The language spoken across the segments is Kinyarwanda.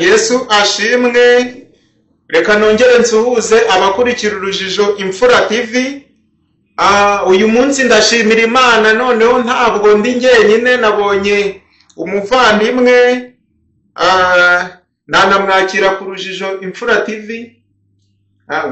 Yesu ashimwe. Reka nongere nsuhuze abakurikira Urujijo Imfura TV. Uyu munsi ndashimira Imana, noneho ntabwo ndi njyenyine, nabonye umuvandimwe, nanamwakira ku Rujijo Imfura TV.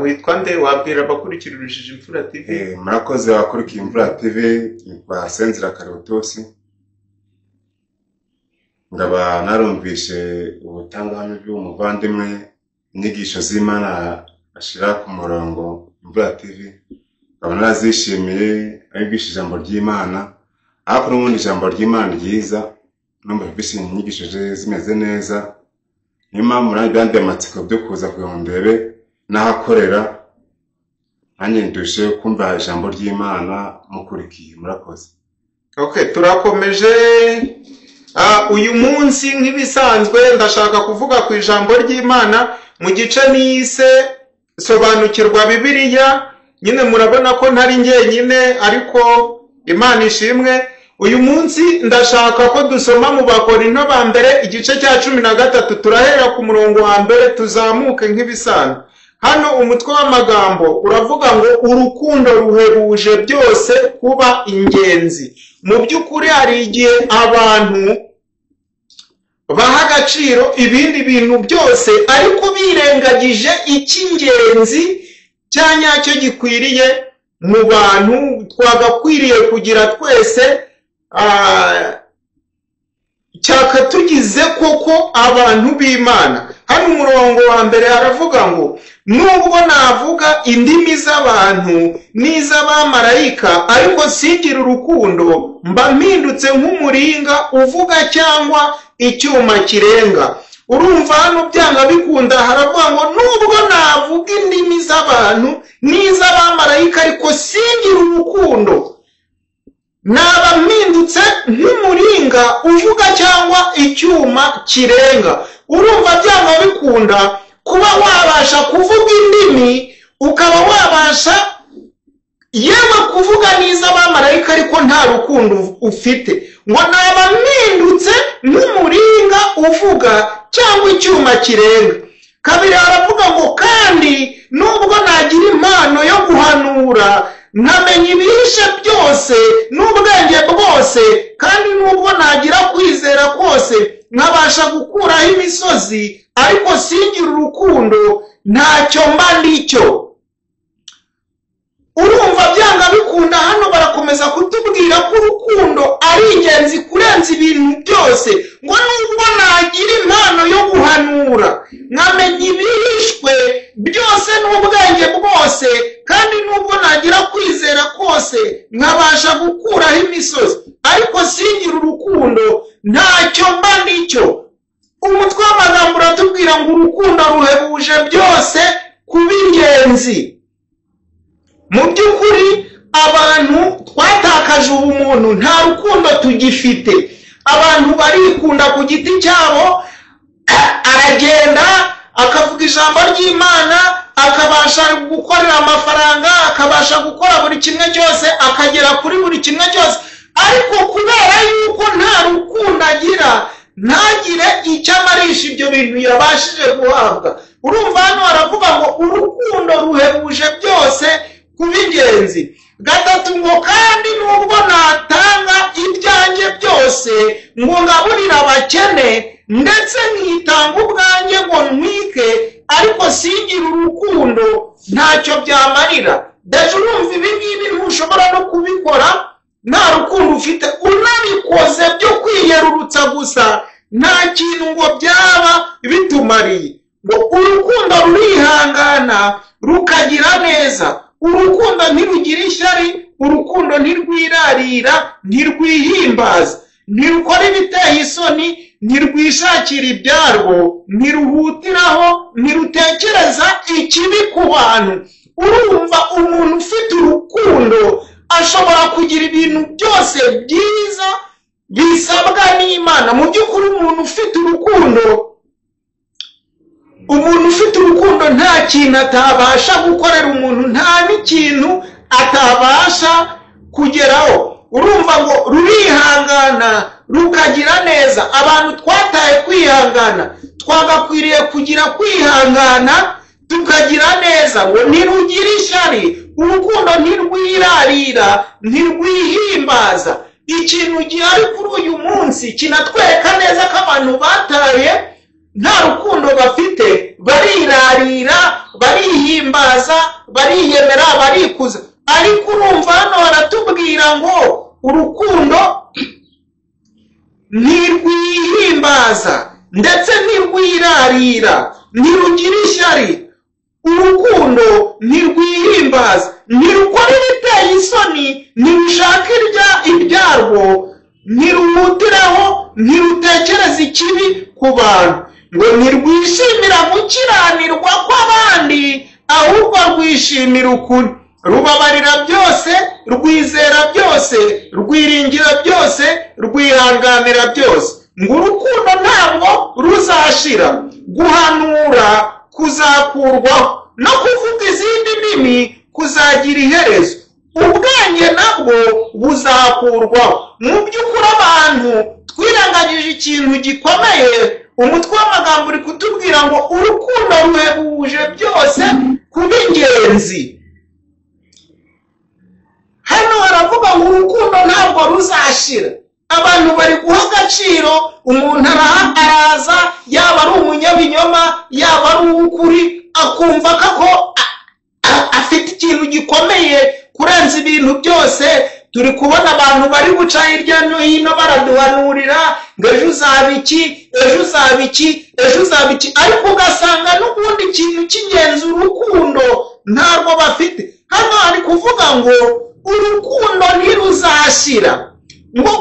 Witwa nde? Wabwira abakurikira Urujijo Imfura TV? Murakoze abakurikiye Imfura TV, nitwa Senzira Karutusi, nkaba narumvishe ubutangahamya bw'umuvandimwe, inyigisho z'Imana ashira ku murongo Imfura TV, nkaba narazishimiye, abigisha ijambo ry'Imana, ariko n'ubundi ijambo ry'Imana ryiza, numva mvise inyigisho zimeze neza, niyo mpamvu nanjye byanteye amatsiko byo kuza kugira ngo ndebe n'ahakorera, nanjye ndushe kumva ijambo ry'Imana mukurikiye. Murakoze. Okay, turakomeje. Uyu munsi nk'ibisanzwe ndashaka kuvuga ku ijambo ry'Imana mu gice nise sobanukirwa Bibiliya. Nyine murabona ko ntari njyenyine, ariko Imana ishimwe. Uyu munsi ndashaka ko dusoma mu Bakorinto ba mbere igice cya 13, turahera ku murongo wa mbere tuzamuke nk'ibisanzwe. Hano umutwe w'amagambo uravuga ngo urukundo ruhebuje byose kuba ingenzi. Mu by'ukuri hari igihe abantu baha agaciro ibindi bintu byose, ariko birengagije icy'ingenzi cya nyacyo gikwiriye mu bantu, twagakwiriye kugira twese, cyakatugize koko abantu b'Imana. Hano umurongo wa mbere haravuga ngo nubwo navuga indimi z'abantu n'iz'abamarayika, ariko singira urukundo, mba mpindutse nk'umuringa uvuga cyangwa icyuma kirenga. Urumva hano byanga bikunda haravuga ngo nubwo navuga indimi z'abantu n'iz'abamarayika, ariko singira urukundo, naba mpindutse nk'umuringa uvuga cyangwa icyuma kirenga. Urumva byanga bikunda kuba wabasha kuvuga indimi, ukaba wabasha yewe kuvuga n'iz'abamarayika, ariko nta rukundo ufite, ngo naba mpindutse nk'umuringa uvuga cyangwa icyuma kirenga. Kabiri aravuga ngo kandi nubwo nagira impano yo guhanura, nkamenya ibihishe byose n'ubwenge bwose, kandi nubwo nagira kwizera kose, nkabasha gukuraho imisozi, ariko singira urukundo, ntacyo mba ndicyo. Urumva byanga bikunda hano barakomeza kutubwira ko urukundo ari ingenzi kurenza ibintu byose, ngo nubwo nagira impano yo guhanura, nkamenya ibihishwe byose n'ubwenge bwose, kandi nubwo nagira kwizera kose, nkabasha gukuraho imisozi, ariko singira urukundo, ntacyo mba ndicyo. Umutwe w'amagambo uratubwira ngo urukundo ruhebuje byose kuba ingenzi. Mu by'ukuri abantu twatakaje ubumuntu, nta rukundo tugifite. Abantu barikunda ku giti cyabo, aragenda akavuga ijambo ry'Imana, akabasha gukorera amafaranga, akabasha gukora buri kimwe cyose, akagera kuri buri kimwe cyose, ariko kubera yuko nta rukundo agira, ntagire icyo amarisha ibyo bintu yabashije guhabwa. Urumva hano haravuga ngo urukundo ruhebuje byose kuba ingenzi. Gatatu ngo kandi nubwo natanga ibyanjye byose ngo ngaburire abakene, ndetse nkitanga ubwanjye ngo ntwike, ariko singira urukundo, ntacyo byamarira. Deje urumva ibi ngibi ntushobora no kubikora nta rukundo ufite, unabikoze byo kwiyerurutsa gusa, nta kintu ngo byaba bitumariye. Ngo urukundo rurihangana rukagira neza, urukundo ntirugira ishyari, urukundo ntirwirarira, ntirwihimbaza, ntirukora ibiteye isoni, ntirwishakira ibyarwo, ntiruhutiraho, ntirutekereza ikibi ku bantu. Urumva umuntu ufite urukundo ashobora kugira ibintu byose byiza bisabwa n'Imana. Mu by'ukuri umuntu ufite urukundo, umuntu ufite urukundo nta kintu atabasha gukorera umuntu, nta n'ikintu atabasha kugeraho. Urumva ngo rurihangana, rukagira neza. Abantu twataye kwihangana, twagakwiriye kugira kwihangana tukagira neza. Ngo ntirugira ishyari, urukundo ntirwirarira, ntirwihimbaza. Ikintu gihari kuri uyu munsi kinatwereka neza ko abantu bataye nta rukundo bafite, barirarira, barihimbaza, bariyemera, barikuza. Ariko urumva hano baratubwira ngo urukundo ntirwihimbaza ndetse ntirwirarira, ntirugira ishyari. Urukundo ntirwihimbaza, ntirukora ibiteye isoni, ntirushaka ibyarwo, ntiruhutiraho, ntirutekereza ikibi ku bantu. Ngo ntirwishimira gukiranirwa kw'abandi, ahubwo rwishimira ukuri. Rubabarira byose, rwizera byose, rwiringira byose, rwihanganira byose. Ngo urukundo ntabwo ruzashira. Guhanura kuzakurwaho, no kuvuga izindi ndimi kuzagira iherezo, ubwenge nabwo buzakurwaho. Mu by'ukuri abantu twirengagije ikintu gikomeye. Umutwe w'amagambo uri kutubwira ngo urukundo ruhebuje byose kuba ingenzi. Hano haravuga ngo urukundo ntabwo ruzashira. Abantu bari guha agaciro umuntu araza, yaba ari umunyabinyoma, yaba ari uw'ukuri, akumva ko afite ikintu gikomeye kurenza ibintu byose. Turi kubona abantu bari guca hirya no hino baraduhanurira ngo ejo uzaba iki, ejo uzaba iki, ejo uzaba iki, ariko ugasanga n'ubundi ikintu cy'ingenzi urukundo ntarwo bafite. Hano hari kuvuga ngo urukundo ntiruzashira, ngo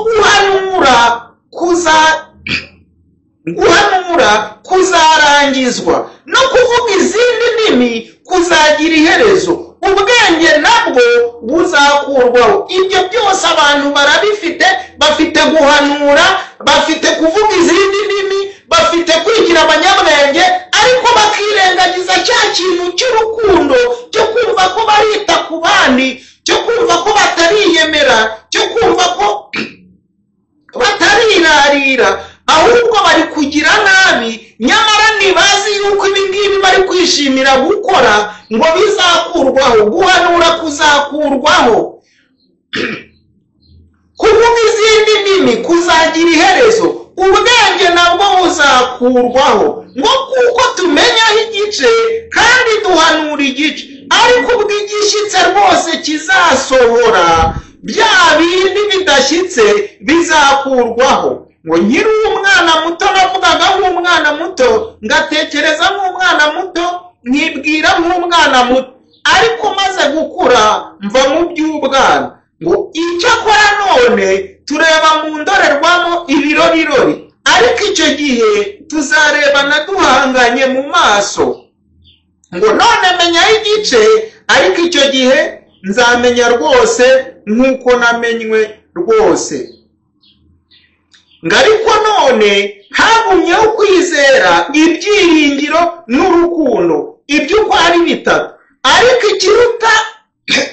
guhanura kuzarangizwa, no kuvuga izindi ndimi kuzagira iherezo, ubwenge nabwo buzakurwaho. Ibyo byose abantu barabifite, bafite guhanura, bafite kuvuga izindi ndimi, bafite kwigira abanyabwenge, ariko bakirengagiza cya kintu cy'urukundo, cyo kumva ko barita ku bandi, cyo kumva ko batariyemera, cyo kumva ko batarirarira, ahubwo bari kugira nabi. Nyamara ntibazi yuko ibi ngibi bari kwishimira gukora ngo bizakurwaho. Guhanura kuzakurwaho, kuvuga izindi ndimi kuzagira iherezo, ubwenge nabwo buzakurwaho. Ngo kuko tumenyaho igice kandi duhanura igice, ariko ubwo igishyitse rwose kizasohora, bya bindi bidashyitse bizakurwaho. Ngo nkiri umwana muto navugaga nk'umwana muto, ngatekereza nk'umwana muto, nkibwira nk'umwana muto, ariko maze gukura mva mu by'ubwana. Ngo icyakora none tureba mu ndorerwamo ibirorirori, ariko icyo gihe tuzarebana duhanganye mu maso. Ngo none menyaho igice, ariko icyo gihe nzamenya rwose nk'uko namenywe rwose. Ngo ariko none hagumyeho kwizera, ibyiringiro n'urukundo, ibyo uko ari bitatu, ariko ikiruta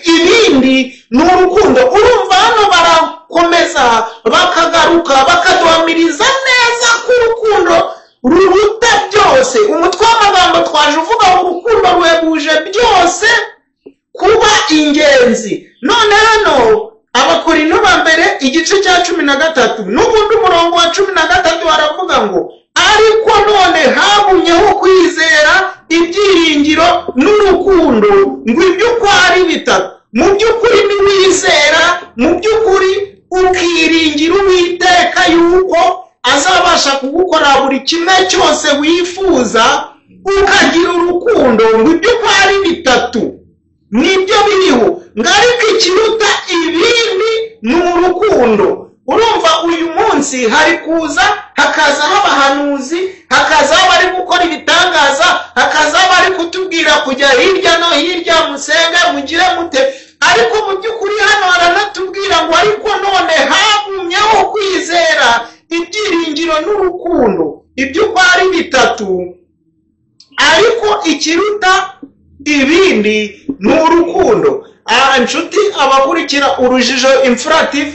ibindi ni urukundo. Urumva hano barakomeza bakagaruka bakaduhamiriza neza ko urukundo ruruta byose. Umutwe w'amagambo twaje uvuga ngo urukundo ruhebuje byose kuba ingenzi. None hano Abakorinto ba mbere igice cya 13 n'ubundi umurongo wa 13 haravuga ngo ariko none hagumyeho kwizera, ibyiringiro n'urukundo, ngo ibyo uko ari bitatu. Mu by'ukuri niwizera, mu by'ukuri ukiringira Uwiteka yuko azabasha kugukora buri kimwe cyose wifuza, ukagira urukundo, ngo ibyo uko ari bitatu nibyo biriho. Ngo ariko ikiruta ibindi ni urukundo. Urumva uyu munsi hari kuza hakazaho abahanuzi, hakazaho abari gukora ibitangaza, hakazaho abari kutubwira kujya hirya no hirya, musenge mugire mute, ariko mu by'ukuri hano haranatubwira ngo ariko none hagumyeho kwizera, ibyiringiro n'urukundo, ibyo uko ari bitatu, ariko ikiruta ibindi ni urukundo. Nshuti abakurikira Urujijo Imfura TV,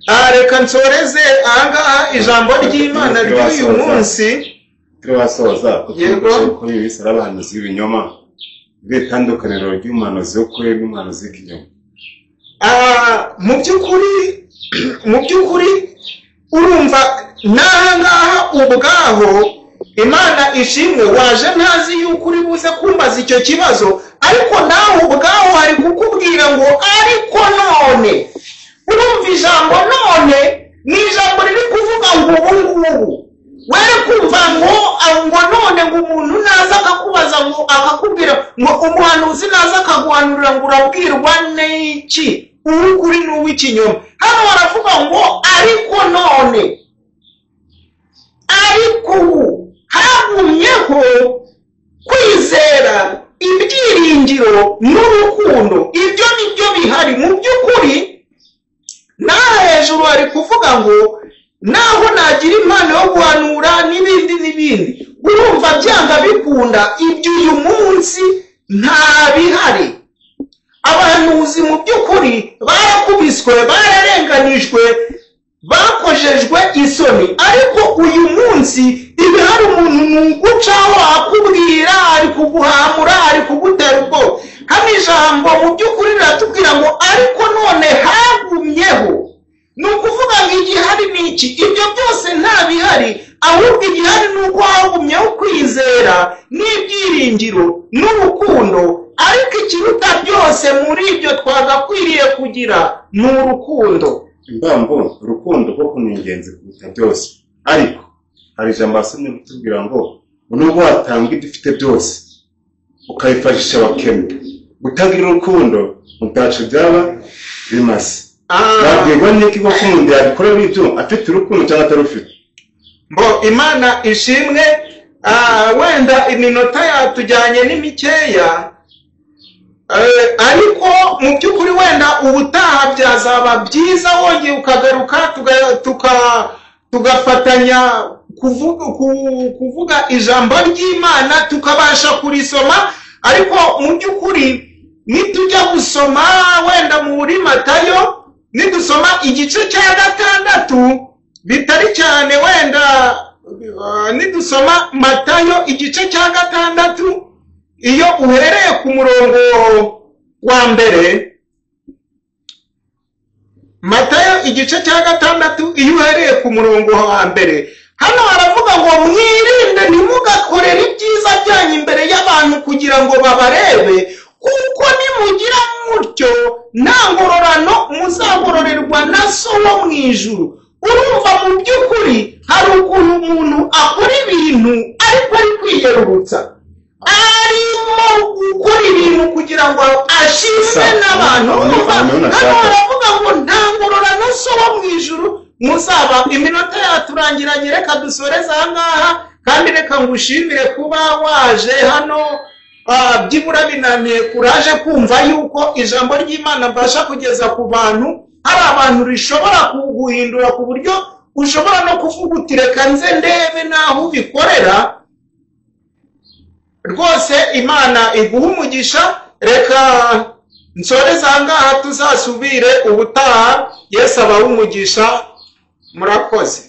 Reka nsoreze ahangaha ijambo ry'Imana ry'uyu munsi. Turabasoza Yego. ko ibi ari abahanuzi b'ibinyoma, irihe tandukaniro ry'umuhanuzi w'ukuri n'umuhanuzi w'ikinyoma? Mu by'ukuri urumva n'ahangaha ubwaho, Imana ishimwe, waje ntazi yuko uri buze kumbaza icyo kibazo, ariko nawe ubwaho hari kukubwira ngo ariko none. Urumva ijambo "none" ni ijambo riri kuvuga ngo ubu ngubu. Were kumva ngo none, ngo umuntu naza akakubaza, ngo akakubwira ngo umuhanuzi naza akaguhanurira, ngo urabwirwa n'iki uw'ukuri n'uw'ikinyoma? Hano baravuga ngo ariko none, ariko ubu hagumyeho kwizera, ibyiringiro n'urukundo. Ibyo ni byo bihari mu by'ukuri. Naho hejuru hari kuvuga ngo naho nagira impano yo guhanura n'ibindi n'ibindi, urumva byanga bikunda ibyo uyu munsi nta bihari. Abahanuzi mu by'ukuri barakubiswe, bararenganijwe, bakojejwe isoni, ariko uyu munsi ibihari, umuntu ni ugucaho akubwira, ari kuguhamura, ari kugutera ubwoba. Hano ijambo mu by'ukuri riratubwira ngo ariko none hagumyeho. Ni ukuvuga ngo igihari ni iki? Ibyo byose nta bihari, ahubwo igihari ni uko hagumyeho kwizera n'ibyiringiro n'urukundo. Ariko ikiruta byose muri ibyo twagakwiriye kugira ni urukundo. Imbambo, urukundo koko ni ingenzi kuruta byose, ariko hari ijambo wasomye kutubwira ngo nubwo watanga ibyo ufite byose ukabifashisha abakene, utagira urukundo ntacyo byaba bimaze. Wabwirwa n'iki koko umuntu yabikorera ibyo afite urukundo cyangwa atarufite? Mbo Imana ishimwe. Wenda iminota yatujyanye ni mikeya, ariko mu by'ukuri wenda ubutaha byazaba byiza wongeye ukagaruka, tugafatanya kuvuga ijambo ry'Imana, tukabasha kurisoma. Ariko mu by'ukuri nitujya gusoma wenda muri Matayo, nidusoma igice cya 6, bitari cyane wenda, nidusoma Matayo igice cya 6, iyo uhereye ku murongo wa 1, Matayo igice cya 6, iyo uhereye ku murongo wa 1, hano haravuga ngo mwirinde ntimugakorere ibyiza byanyu imbere y'abantu kugira ngo babarebe, kuko nimugira mutyo nta ngororano muzagororerwa na So wo mu ijuru. Urumva mu by'ukuri hari ukuntu umuntu akora ibintu ariko ari kwiyerurutsa, arimo gukora ibintu kugira ngo ashimwe n'abantu. Urumva aho hano nashaka. haravuga ngo nta ngororano So wo mu ijuru muzaba. Iminota yaturangiranye, reka dusoreze aha ngaha, kandi reka ngushimire kuba waje hano. Byibura binaniye kuraje kumva yuko ijambo ry'Imana mbasha kugeza ku bantu, hari abantu rishobora kuguhindura ku buryo ushobora no kuvuga uti reka nze ndebe n'aho ubikorera. Rwose Imana iguha umugisha. Reka nsoreze aha ngaha, tuzasubire ubutaha. Yesu abahe umugisha, murakoze.